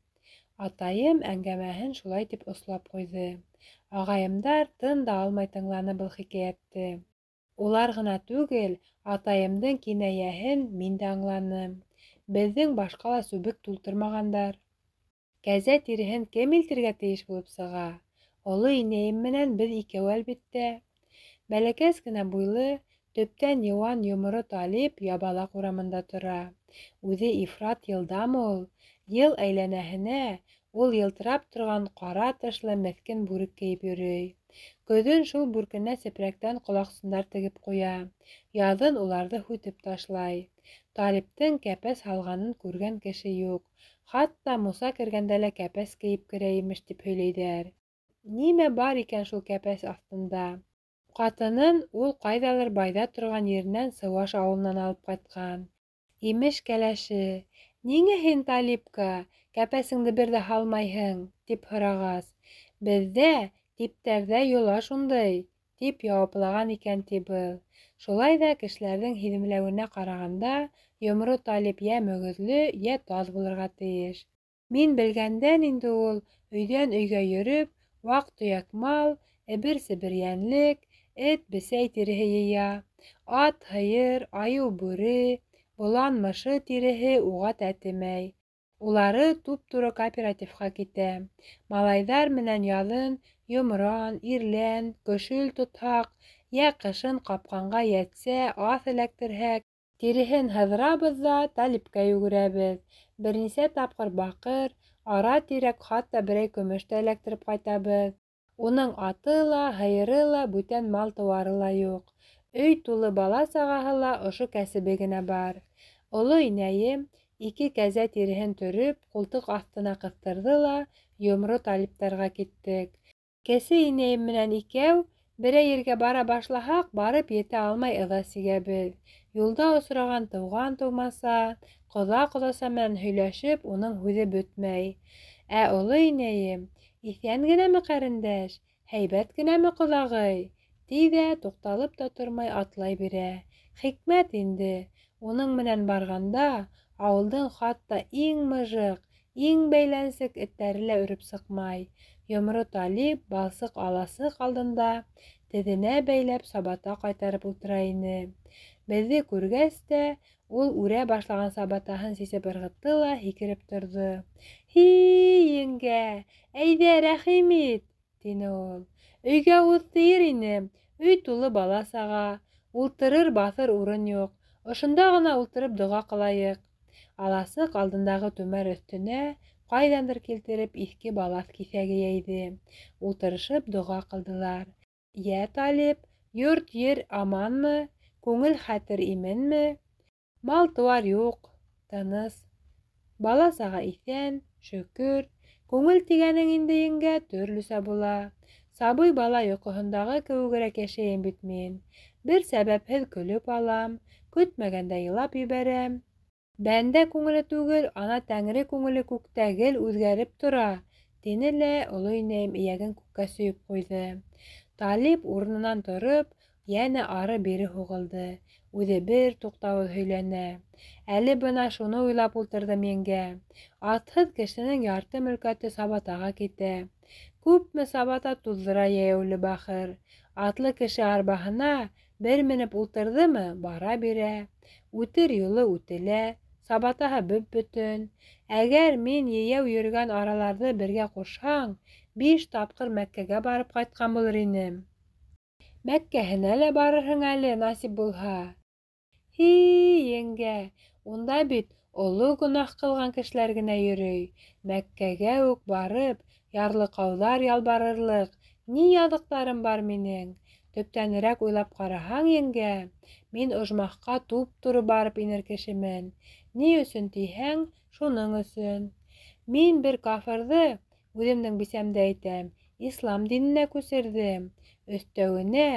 Атайым әңгәмәһен шулай тип ослап ҡуйҙы. Ағайымдар тын да алмай тыңланы был хикәйәтте. Улар ғына түгел, атайымдың кинәйәһен мин дә аңланым. Беҙҙең башҡа ла сүбек тултырмағандар. Кәзә тиреһен кем илтергә тейеш булып сыға? Оло инәйем менән беҙ икәү әлбиттә. Бәләкәс кенә буйлы, төптән йыуан йоморо Талип Ябалаҡ урамында тора. Үҙе ифрат йылдам ул. Йыл әйләнәһенә ул йылтырап торған ҡара тышлы меҫкен бүрек кейеп йөрөй. Көҙөн шул бүркенә сепрәктән ҡолаҡсындар тегеп ҡуя. Яҙын уларҙы һүтеп ташлай. Талиптең кәпәс һалғанын күргән кеше юҡ. Хатта Муса кергәндә лә кәпәс кейеп керә имеш тип һөйләйҙәр. Нимә бар икән шул кәпәс аҫтында? Ҡатынын ул ҡайҙалыр байҙа торған еренән Сыуаш ауылынан алып ҡайтҡан. Имеш кәләше, ниңә һин, Талипка, кәпәсеңде бер ҙә һалмайһың, тип һорағас, беҙҙә типтәрҙә йола шундай, тип яуаплаған икән ти был. Шулай ҙа кешеләрҙең һиҙемләүенә ҡарағанда, йомро Талип йә мөгөҙлө, йә таҙ булырға тейеш. Мин белгәндән инде ул өйҙән өйгә йөрөп, ваҡ-төйәк мал, эбер-себер йәнлек, эт, бесәй тиреһе йыя. Ат, һыйыр, айыу, бүре, болан, мышы тиреһе уға тәтемәй. Улары туп-тура кооперативҡа китә. Малайҙар менән яҙын йомран, ирлән, көшөл тотһаҡ, йә ҡышын ҡапҡанға йәтсә, аҫ эләктерһәк, тиреһен һыҙырабыҙ ҙа Талипкә йүгерәбеҙ. Бер нисә тапҡыр баҡыр, ара-тирәк хатта берәй көмөш тә эләктереп ҡайтабыҙ. Уның аты ла, һыйыры ла, бүтән мал-тыуары ла юҡ. Өй тулы бала-сағаһы ла ошо кәсебе генә бар. Оло инәйем ике кәзә тиреһен төрөп, ҡултыҡ аҫтына ҡыҫтырҙы ла, йомро Талиптарға киттек. Кесе инәйем менән икәү берәй ергә бара башлаһаҡ, барып етә алмай ыҙа сигәбеҙ. Юлда осраған туған-тыумаса, ҡоҙа-ҡоҙаса менән һөйләшеп, уның һүҙе бөтмәй. Ә оло инәйем, иҫән генәме ҡәрендәш, һәйбәт генәме ҡоҙағый, ти ҙә туҡталып та тормай атлай бирә. Хикмәт инде, уның менән барғанда ауылдың хатта иң мыжыҡ, иң бәйләнсек эттәре лә өрөп сыҡмай. Йомро Талип балсыҡ аласыҡ алдында теҙенә бәйләп сабата ҡайтарып ултыра ине. Беҙҙе күргәс тә, ул үрә башлаған сабатаһын сисеп ырғытты ла һикереп торҙо. «Һи-и, еңгә, әйҙә, рәхим ит!» тине ул. «Өйгә уҙ тиер инем, өй тулы бала-саға, ултырыр баҫыр урын юҡ. Ошонда ғына ултырып доға ҡылайыҡ». Аласыҡ алдындағы түмәр өҫтөнә ҡайҙандыр килтереп иҫке балаҫ киҫәге йәйҙе. Ултырышып доға ҡылдылар. «Йә, Талип, йорт-ер аманмы, күңел-хәтер именме?» «Мал-тыуар юҡ, тыныс. Бала-саға иҫән, шөкөр. Күңел тигәнең инде, еңгә, төрлөсә була. Сабый бала йоҡоһондағы кеүегерәк йәшәйем бит мин. Бер сәбәпһеҙ көлөп алам, көтмәгәндә илап ебәрәм. Бәндә күңеле түгел, ана тәңре күңеле күктә гел үҙгәреп тора», тине лә оло инәйем эйәген күккә сөйөп ҡуйҙы. Талип урынынан тороп, йәнә ары-бире һуғылды. Үҙе бер туҡтауһыҙ һөйләнә. «Әле бына шуны уйлап ултырҙым, еңгә. Атһыҙ кешенең ярты мөлкәте сабатаға китә. Күпме сабата туҙҙыра йәйәүле бахыр. Атлы кеше арбаһына бер менеп ултырҙымы, бара бирә. Үтер юлы үтелә, сабатаһы бөп-бөтөн. Әгәр мин йәйәү йөрөгән араларҙы бергә ҡушһаң, 5 тапҡыр Мәккәгә барып ҡайтҡан булыр инем». «Мәккәһенә лә барырһың әле, насип булһа». «Һи, еңгә, унда бит оло гонаһ ҡылған кешеләр генә йөрөй. Мәккәгә үк барып, ярлыҡауҙар ялбарырлыҡ ни яҙыҡтарым бар минең? Төптәнерәк уйлап ҡараһаң, еңгә, мин ожмахҡа туп-тура барып инер кешемен. Ни өсөн тиһәң, шуның өсөн. Мин бер кафырҙы, үҙемдең бисәмде әйтәм, ислам диненә күсерҙем. Өҫтәүенә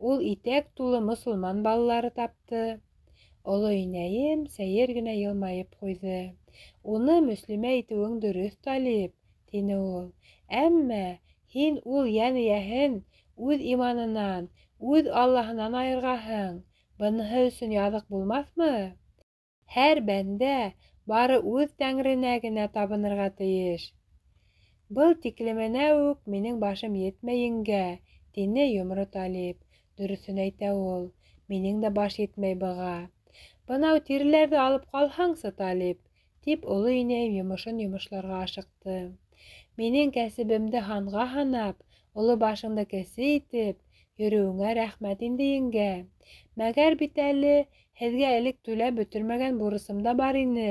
ул итәк тулы мосолман балалары тапты». Оло инәйем сәйер генә йылмайып ҡуйҙы. «Уны мөслимә итеүең дөрөҫ, Талип», тине ул. «Әммә һин ул йән эйәһен үҙ иманынан, үҙ Аллаһынан айырғаһың. Быныһы өсөн яҙыҡ булмаҫмы? Һәр бәндә бары үҙ тәңренә генә табынырға тейеш». «Был тиклеменә үк минең башым етмәй, еңгә», тине йомро Талип. «Дөрөҫөн әйтә ул, минең дә баш етмәй быға. Бынау тиреләрҙе алып ҡалһаңсы, Талип», тип оло инәйем йомошон йомошларға ашыҡты. «Минең кәсебемде һанға һанап, оло башыңды кесе итеп йөрөүеңә рәхмәт инде, еңгә. Мәгәр бит әле һеҙгә элек түләп бөтөрмәгән бурысым да бар ине.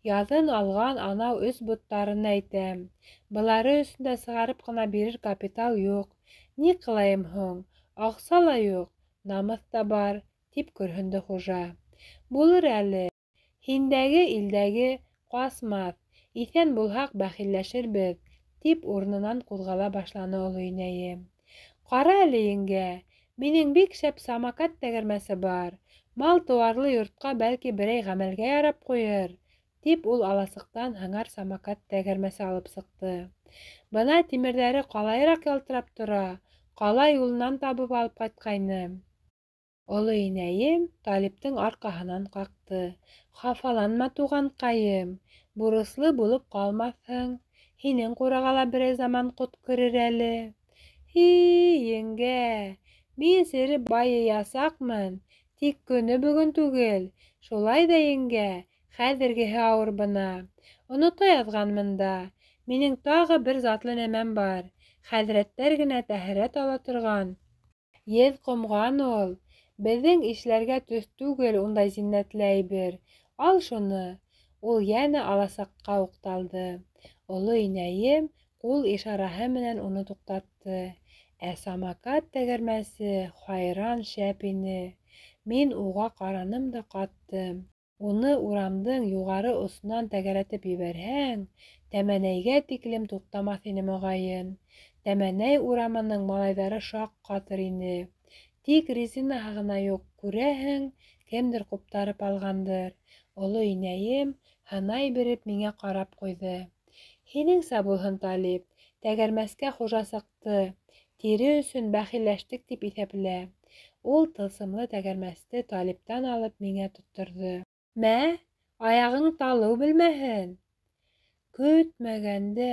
Яҙын алған анау 3 боттарын әйтәм. Былары өсөн дә сығарып ҡына бирер капитал юҡ. Ни ҡылайым һуң? Аҡса ла юҡ, намыҫ та бар», тип көрһөндө хужа. «Булыр әле. Һиндәге илдәге ҡасмаҫ. Иҫән булһаҡ, бәхилләшербеҙ», тип урынынан ҡуҙғала башланы оло инәйем. «Ҡара әле, еңгә, минең бик шәп самокат тәгәрмәсе бар. Мал-тыуарлы йортҡа бәлки берәй ғәмәлгә ярап ҡуйыр», тип ул аласыҡтан һыңар самокат тәгәрмәсе алып сыҡты. «Бына тимерҙәре ҡалайыраҡ ялтырап тора, ҡала юлынан табып алып ҡайтҡайным». Оло инәйем Талиптың арҡаһынан ҡаҡты. «Хафаланма, туғанҡайым, бурыслы булып ҡалмаҫһың. Һинең ҡураға ла берәй заман ҡот керер әле». «Һи, еңгә, мин сереп байыясаҡмын, тик көнө бөгөн түгел. Шулай ҙа, еңгә, хәҙергеһе ауыр бына. Онота яҙғанмын да, минең тағы бер затлы нәмәм бар. Хәҙрәттәр генә тәһәрәт ала торған еҙ ҡомған ул. Беҙҙең ишләргә төҫ түгел ундай зиннәтле әйбер. Ал шуны». Ул йәнә аласаҡҡа уҡталды. Оло инәйем ҡул ишараһы менән уны туҡтатты. Ә самокат тәгәрмәсе хайран шәп ине. Мин уға ҡараным да ҡаттым. Уны урамдың юғары осонан тәгәрәтеп ебәрһәң, Тәмәнәйгә тиклем туҡтамаҫ ине моғайын. Тәмәнәй урамының малайҙары шаҡ ҡатыр ине. Тик резинаһы ғына юҡ, күрәһең, кемдер ҡуптарып алғандыр. Оло инәйем һынай биреп миңә ҡарап ҡуйҙы. «Һинеңсә булһын, Талип, тәгәрмәскә хужа сыҡты. Тире өсөн бәхилләштек тип иҫәплә». Ул тылсымлы тәгәрмәсте Талиптан алып миңә тотторҙо. «Мә, аяғың талыу белмәһен». Көтмәгәндә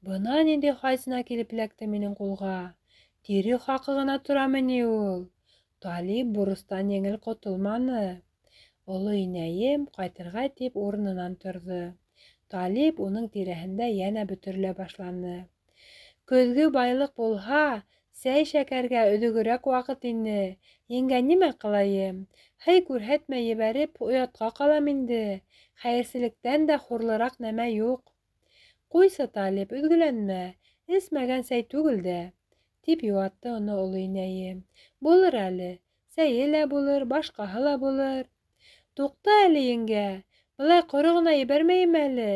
бына ниндәй хазина килеп эләкте минең ҡулға. Тире хаҡы ғына торамы ни ул? Талип бурыстан еңел ҡотолманы. Оло инәйем ҡайтырға тип урынынан торҙо. Талип уның тирәһендә йәнә бөтөрөлә башланы. Көҙгө байлыҡ булһа, сәй-шәкәргә өҙөгөрәк ваҡыт ине. Еңгә, нимә ҡылайым? Һый күрһәтмәй ебәреп, оятҡа ҡалам инде. Хәйерселектән дә хурлыраҡ нәмә юҡ. Ҡуйсы, Талип, өҙгөләнмә. Эсмәгән сәй түгел дә, тип йыуатты уны оло инәйем. Булыр әле. Сәйе лә булыр, башҡаһы ла булыр. Туҡта әле, еңгә. Былай ҡоро ғына ебәрмәйем әле.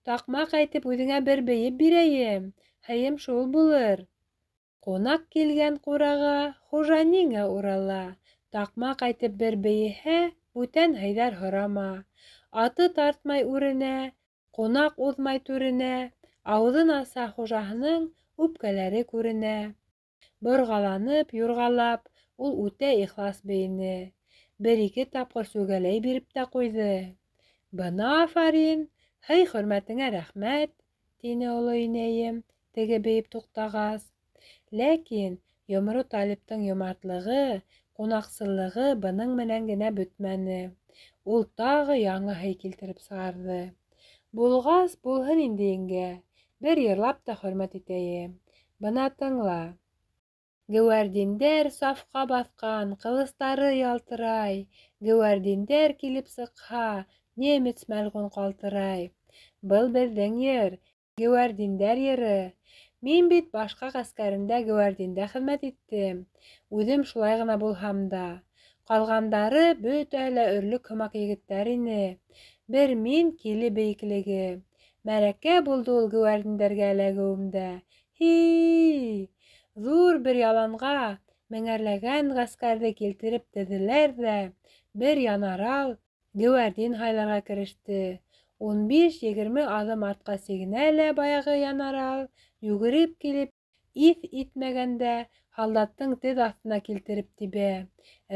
Таҡмаҡ әйтеп, үҙеңә бер бейеп бирәйем. Һыйым шул булыр. Ҡунаҡ килгән ҡураға хужа ниңә урала? Таҡмаҡ әйтеп бер бейеһә, бүтән һыйҙар һорама. Аты тартмай үренә, ҡунаҡ уҙмай түренә, ауыҙын аса хужаһының үпкәләре күренә. Борғаланып, юрғалап, ул үтә ихлас бейене. Бер-ике тапҡыр сүгәләй биреп тә ҡуйҙы. Бына афарин, һый-хөрмәтеңә рәхмәт, тине оло инәйем, теге бейеп туҡтағас. Ләкин Йомро Талиптың йомартлығы, ҡунаҡсыллығы бының менән генә бөтмәне. Ул тағы яңы һый килтереп сығарҙы. Булғас, булһын инде, еңгә. Бер йырлап та хөрмәт итәйем. Бына тыңла. Геүәрдиндәр сафҡа баҫҡан, ҡылыстары ялтырай. Геүәрдиндәр килеп сыҡһа, немец мәлғүн ҡалтырай. Был беҙҙең йыр, геүәрдиндәр йыры. Мин бит башҡа ғәскәрендә геүәрдиндә хеҙмәт иттем. Үҙем шулай ғына булһам да. Ҡалғандары бөтәһе лә өрлөк һымаҡ егеттәр ине. Бер мин киле бейеклеге. Мәрәкә булды ул геүәрдиндәргә эләгеүемдә. Һи-и! Ҙур бер яланға меңәрләгән ғәскәрҙе килтереп теҙҙеләр ҙә, бер янарал геүәрдин һайларға кереште. 15-20 аҙым артҡа сигенә лә баяғы янарал, йүгереп килеп, иҫ итмәгәндә һалдаттың теҙ аҫтына килтереп тибә.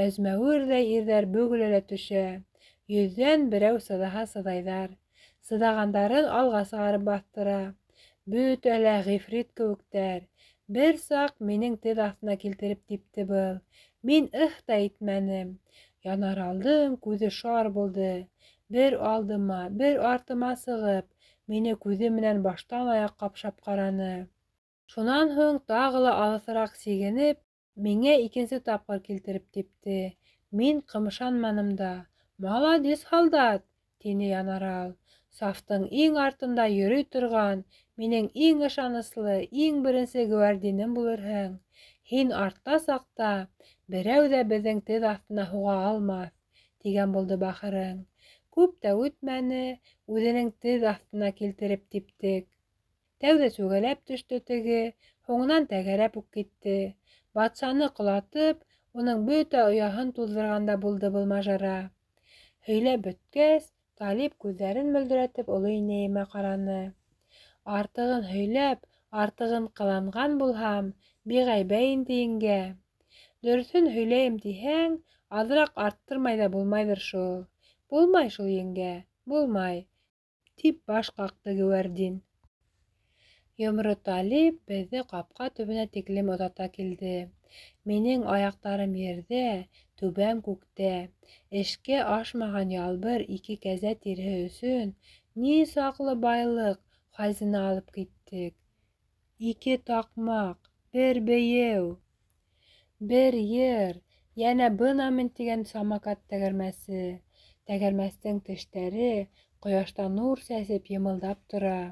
Әзмәүерҙәй ирҙәр бөгөлә лә төшә. Йөҙҙән берәү сыҙаһа сыҙайҙар. Сыҙағандарын алға сығарып баҫтыра. Бөтәһе лә ғифрит кеүектәр. Бер саҡ минең теҙ аҫтына килтереп типте был. Мин ыһ та итмәнем. Янаралдың күҙе шар булды. Бер алдыма, бер артыма сығып, мине күҙе менән баштан аяҡ ҡапшап ҡараны. Шунан һуң тағы ла алыҫыраҡ сигенеп, миңә икенсе тапҡыр килтереп типте. Мин ҡымшанманым да. Маладис, һалдат, тине янарал. Сафтың иң артында йөрөй торған, минең иң ышаныслы, иң беренсе геүәрдинем булырһың. Һин артта саҡта берәү ҙә беҙҙең теҙ аҫтына һуға алмаҫ, тигән булды бахырың. Күп тә үтмәне, үҙенең теҙ аҫтына килтереп типтек. Тәүҙә сүгәләп төштө теге, һуңынан тәгәрәп үк китте. Батшаны ҡолатып, уның бөтә ояһын туҙҙырған да булды был мажара. Һөйләп бөткәс, Талип күҙҙәрен мөлдөрәтеп оло инәйемә ҡараны. Артығын һөйләп, артығын ҡыланған булһам, биғәйбә инде, еңгә. Дөрөҫөн һөйләйем тиһәң, аҙыраҡ арттырмай ҙа булмайҙыр шул. Булмай шул, еңгә, булмай, тип баш ҡаҡты геүәрдин. Йомро Талип беҙҙе ҡапҡа төбөнә тиклем оҙата килде. Минең аяҡтарым ерҙә, түбәм күктә. Эшкә ашмаған ялбыр ике кәзә тиреһе өсөн ни саҡлы байлыҡ, хазина алып киттек. Ике таҡмаҡ, бер бейеү, бер йыр, йәнә бына мин тигән самокат тәгәрмәсе. Тәгәрмәстең тештәре ҡояшта нур сәсеп йымылдап тора.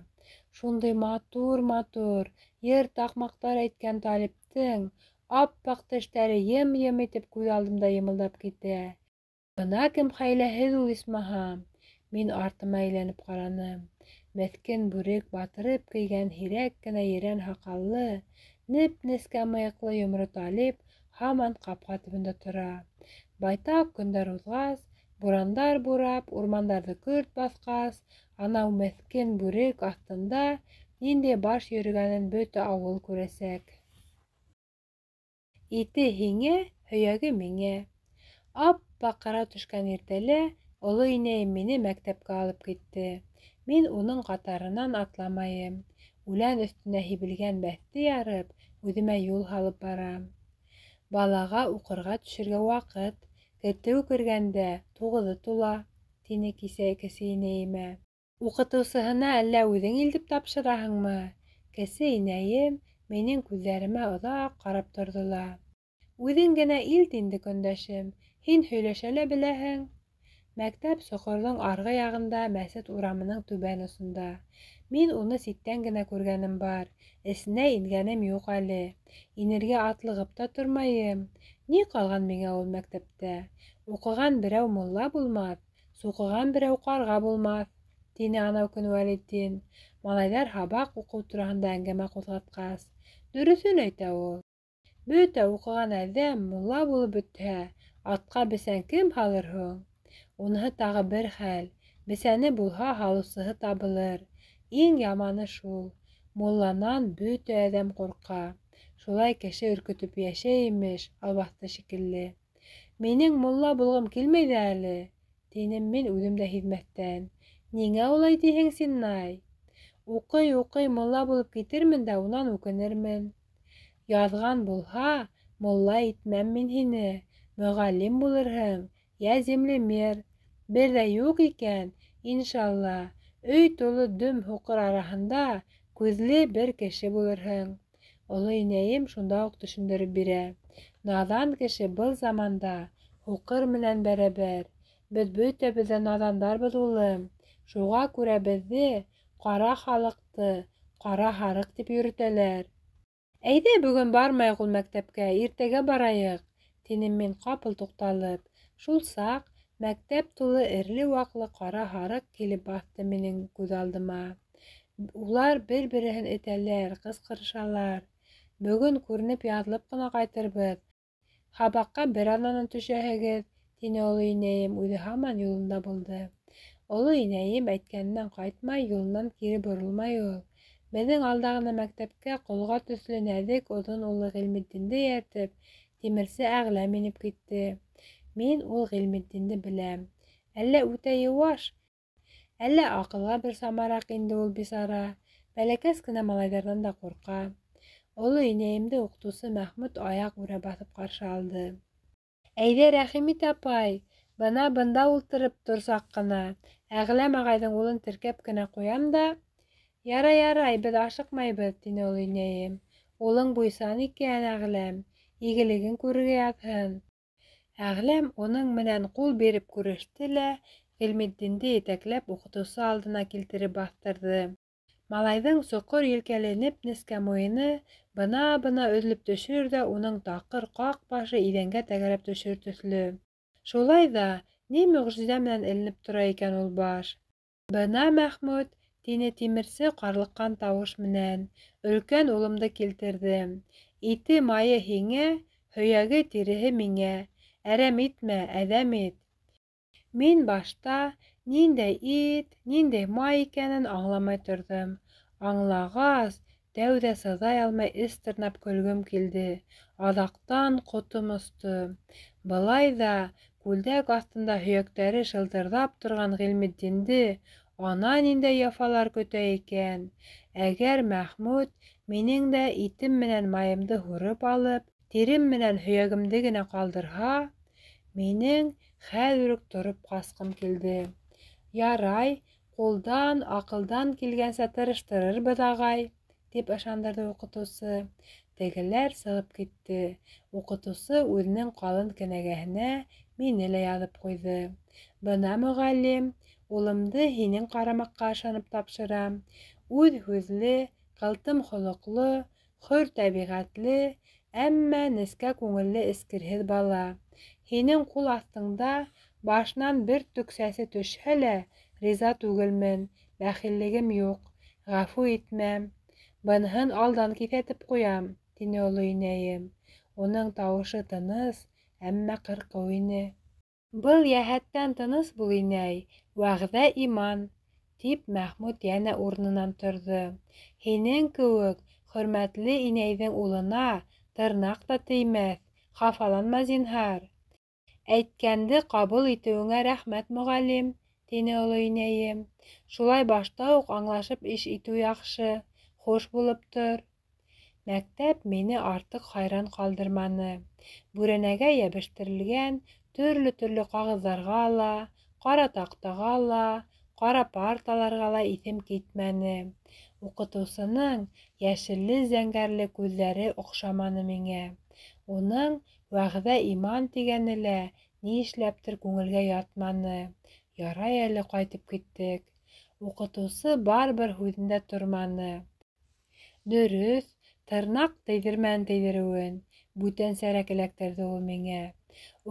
Шундай матур-матур йыр таҡмаҡтар әйткән Талиптың ап-аҡ тештәре йым-йым итеп күҙ алдымда йымылдап китә. Бына кем хәйләһеҙ ул, исмаһам. Мин артыма әйләнеп ҡараным. Меҫкен бүрек батырып кейгән һирәк кенә ерән һаҡаллы, неп-нескә мыйыҡлы Йомро Талип һаман ҡапҡа төбөндә тора. Байтаҡ көндәр уҙғас, бурандар бурап, урмандарҙы көрт баҫҡас, анау меҫкен бүрек аҫтында ниндәй баш йөрөгәнен бөтә ауыл күрәсәк. Ите һиңә, һөйәге миңә. Ап-аҡ ҡара төшкән иртәлә оло инәйем мине мәктәпкә алып китте. Мин уның ҡатарынан атламайым. Үлән өҫтөнә һибелгән бәҫте ярып, үҙемә юл һалып барам. Балаға уҡырға төшөргә ваҡыт, көтөү кергәндә туғыҙы тула, тине кисә кесе инәйемә. Уҡытыусыһына әллә үҙең илтеп тапшыраһыңмы? Кесе инәйем минең күҙҙәремә оҙаҡ ҡарап торҙо ла. Үҙең генә илт инде, көндәшем, һин һөйләшә лә беләһең. Мәктәп соҡорҙоң арғы яғында, мәсет урамының түбән осонда. Мин уны ситтән генә күргәнем бар, эсенә ингәнем юҡ әле. Инергә атлығып та тормайым. Ни ҡалған миңә ул мәктәптә? Уҡыған берәү мулла булмаҫ, суҡыған берәү ҡарға булмаҫ, тине анау көн Вәлетдин, малайҙар һабаҡ уҡыу тураһында әңгәмә ҡуҙғатҡас. Дөрөҫөн әйтә ул. Бөтә уҡыған әҙәм мулла булып бөтһә, атҡа бесән кем һалыр һуң? Уныһы тағы бер хәл, бесәне булһа һалыусыһы табылыр. Иң яманы шул, мулланан бөтә әҙәм ҡурҡа. Шулай кеше өркөтөп йәшәй имеш, албаҫты шикелле. Минең мулла булғым килмәй ҙә әле, тинем мин үҙем дә һиҙмәҫтән. Ниңә улай тиһең син, Най? Уҡый-уҡый мулла булып китермен дә унан үкенермен. Яҙған булһа, мулла итмәм мин һине, мөғәллим булырһың, йә землемер. Бер ҙә юҡ икән, иншалла, өй тулы дөм һуҡыр араһында күҙле бер кеше булырһың. Оло инәйем шунда уҡ төшөндөрөп бирә. Наҙан кеше был заманда һуҡыр менән бәрәбәр. Беҙ бөтәбеҙ ҙә наҙандарбыҙ, улым. Шуға күрә беҙҙе, ҡара халыҡты, ҡара һарыҡ тип йөрөтәләр. Әйҙә, бөгөн бармайыҡ ул мәктәпкә, иртәгә барайыҡ, тинем мин ҡапыл туҡталып. Шул саҡ мәктәп тулы эрле-ваҡлы ҡара һарыҡ килеп баҫты минең күҙ алдыма. Улар бер-береһен этәләр, ҡысҡырышалар. Бөгөн күренеп яҙылып ҡына ҡайтырбыҙ. Һабаҡҡа бер аҙнанан төшәһегеҙ, тине оло инәйем, үҙе һаман юлында булды. Оло инәйем әйткәненән ҡайтмай, юлынан кире боролмай ул. Беҙҙең алда ғына мәктәпкә ҡолға төҫлө нәҙек оҙон улы Ғилметдинде эйәртеп, тимерсе Әғләм инеп китте. Мин ул Ғилметдинде беләм. Әллә үтә йыуаш, әллә аҡылға бер самараҡ инде ул бисара. Бәләкәс кенә малайҙарҙан да ҡурҡа. Оло инәйемде уҡытыусы Мәхмүт аяҡ үрә баҫып ҡаршы алды. Әйҙә, рәхим ит, апай, бына бында ултырып торсаҡ ҡына. Әғләм ағайҙың улын теркәп кенә ҡуям да. Ярай, ярай, беҙ ашыҡмайбыҙ, тине оло инәйем. Улың буйсан икән, Әғләм, игелеген күрергә яҙһын. Әғләм уның менән ҡул биреп күреште лә, Ғилметдинде етәкләп уҡытыусы алдына килтереп баҫтырҙы. Малайҙың соҡор елкәле неп-нескә муйыны бына-бына өҙөлөп төшөр ҙә уның таҡыр ҡаҡ башы иҙәнгә тәгәрәп төшөр төҫлө. Шулай ҙа ни мөғжизә менән эленеп тора икән ул баш? Бына, Мәхмүт, тине тимерсе ҡарлыҡҡан тауыш менән, өлкән улымды килтерҙем. Ите майы һиңә, һөйәге тиреһе миңә. Әрәм итмә, әҙәм ит. Мин башта ниндәй ит, ниндәй май икәнен аңламай торҙом. Аңлағас, тәүҙә сыҙай алмай эс тырнап көлгөм килде. Аҙаҡтан ҡотом осто. Былай ҙа күлдәк аҫтында һөйәктәре шылтырҙап торған Ғилметдинде ана ниндәй яфалар көтә икән. Әгәр Мәхмүт минең дә итем менән майымды һурып алып, тирем менән һөйәгемде генә ҡалдырһа, минең хәҙер үк тороп ҡасҡым килде. Ярай, ҡулдан, аҡылдан килгәнсә тырыштырырбыҙ, ағай, тип ышандырҙы уҡытыусы. Тегеләр сығып китте. Уҡытыусы үҙенең ҡалын кенәгәһенә мине лә яҙып ҡуйҙы. Бына, мөғәллим, улымды һинең ҡарамаҡҡа ышанып тапшырам. Үҙ һүҙле, ҡылтым холоҡло, хөр тәбиғәтле, әммә нескә күңелле эскерһеҙ бала. Һинең ҡул аҫтыңда башынан бер төк сәсе төшһә лә, риза түгелмен, бәхиллегем юҡ, ғәфү итмәм. Быныһын алдан киҫәтеп ҡуям, тине оло инәйем. Уның тауышы тыныс, әммә ҡырҡыу ине. Был йәһәттән тыныс бул, инәй, вәғәҙә иман, тип Мәхмүт йәнә урынынан торҙо. Һинең кеүек хөрмәтле инәйҙең улына тырнаҡ та теймәҫ, хафаланма, зинһар. Әйткәнде ҡабул итеүеңә рәхмәт, мөғәллим, тине оло инәйем. Шулай башта уҡ аңлашып эш итеү яҡшы. Хуш булып тор. Мәктәп мине артыҡ хайран ҡалдырманы. Бүрәнәгә йәбештерелгән төрлө-төрлө ҡағыҙҙарға ла, ҡара таҡтаға ла, ҡара парталарға ла иҫем китмәне. Уҡытыусының йәшелле-зәңгәрле күҙҙәре оҡшаманы миңә. Уның вәғәҙә иман тигәне лә ни эшләптер күңелгә ятманы. Ярай әле ҡайтып киттек. Уҡытыусы барыбер һүҙендә торманы. Дөрөҫ, тырнаҡ тейҙермәне тейҙереүен, бүтәнсәрәк эләктерҙе ул миңә.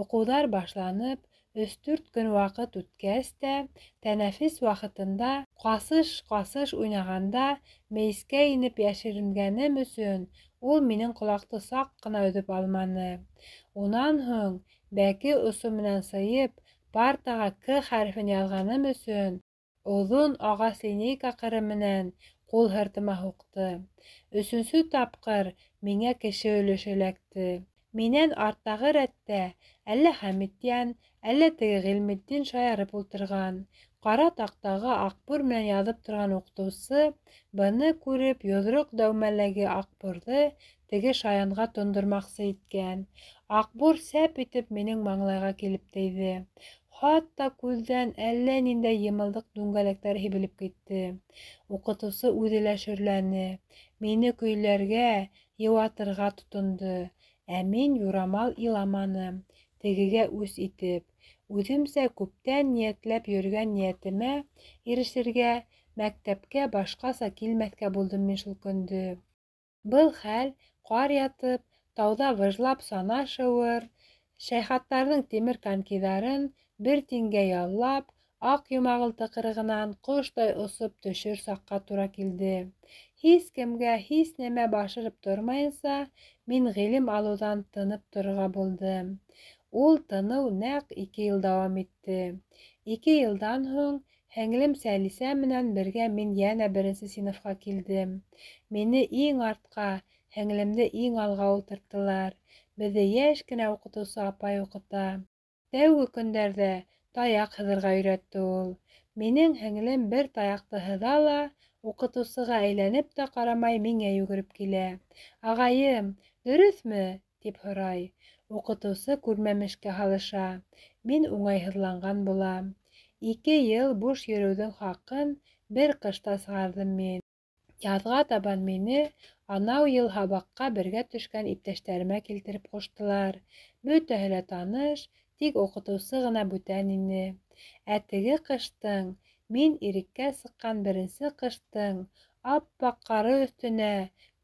Уҡыуҙар башланып, өс-дүрт көн ваҡыт үткәс тә, тәнәфес ваҡытында ҡасыш-ҡасыш уйнағанда мейескә инеп йәшеренгәнем өсөн ул минең ҡолаҡты саҡ ҡына өҙөп алманы. Унан һуң бәке осо менән сыйып, партаға К хәрефен яҙғаным өсөн оҙон ағас линейка ҡыры менән ҡул һыртыма һуҡты. Өсөнсө тапҡыр миңә кеше өлөшө эләкте. Минән арттағы рәттә әллә Хәмитйән, әллә теге Ғилметдин шаярып ултырған. Ҡара таҡтаға аҡбур менән яҙып торған уҡытыусы быны күреп, йоҙроҡ дәүмәләге аҡбурҙы теге шаянға тондормаҡсы иткән. Аҡбур сәп итеп минең маңлайға килеп тейҙе. Хатта күҙҙән әллә ниндәй йымылдыҡ дүңгәләктәр һибелеп китте. Уҡытыусы үҙе лә шөрләне. Мине көйләргә, йыуатырға тотондо. Ә мин юрамал иламаным, тегегә үс итеп. Үҙемсә күптән ниәтләп йөрөгән ниәтемә ирешергә, мәктәпкә башҡаса килмәҫкә булдым мин шул көндө. Был хәл ҡар ятып, тауҙа выжлап сана шыуыр, шәйхаттарҙың тимер конькиҙарын бер тингә яллап, Аҡ Йомағол тыҡрығынан ҡоштай осоп төшөр саҡҡа тура килде. Һис кемгә һис нәмә башырып тормайынса, мин ғилем алыуҙан тынып торорға булдым. Ул тыныу нәҡ 2 йыл дауам итте. 2 йылдан һуң һеңлем Сәлисә менән бергә мин йәнә беренсе синыфҡа килдем. Мине иң артҡа, һеңлемде иң алға ултырттылар. Беҙҙе йәш кенә уҡытыусы апай уҡыта. Тәүге көндәрҙә таяҡ һыҙырға өйрәтте ул. Минең һеңлем бер таяҡты һыҙа ла, уҡытыусыға әйләнеп тә ҡарамай миңә йүгереп килә. Ағайым, дөрөҫмө? Тип һорай. Уҡытыусы күрмәмешкә һалыша. Мин уңайһыҙланған булам. 2 йыл буш йөрөүҙең хаҡын бер ҡышта сығарҙым мин. Яҙға табан мине анау йыл һабаҡҡа бергә төшкән иптәштәремә килтереп ҡуштылар. Бөтәһе лә таныш, тик уҡытыусы ғына бүтән ине. Ә теге ҡыштың, мин иреккә сыҡҡан беренсе ҡыштың, аппаҡ ҡары өҫтөнә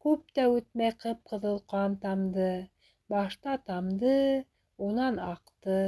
күп тә үтмәй ҡып-ҡыҙыл ҡан тамды. Башта тамды, унан аҡты.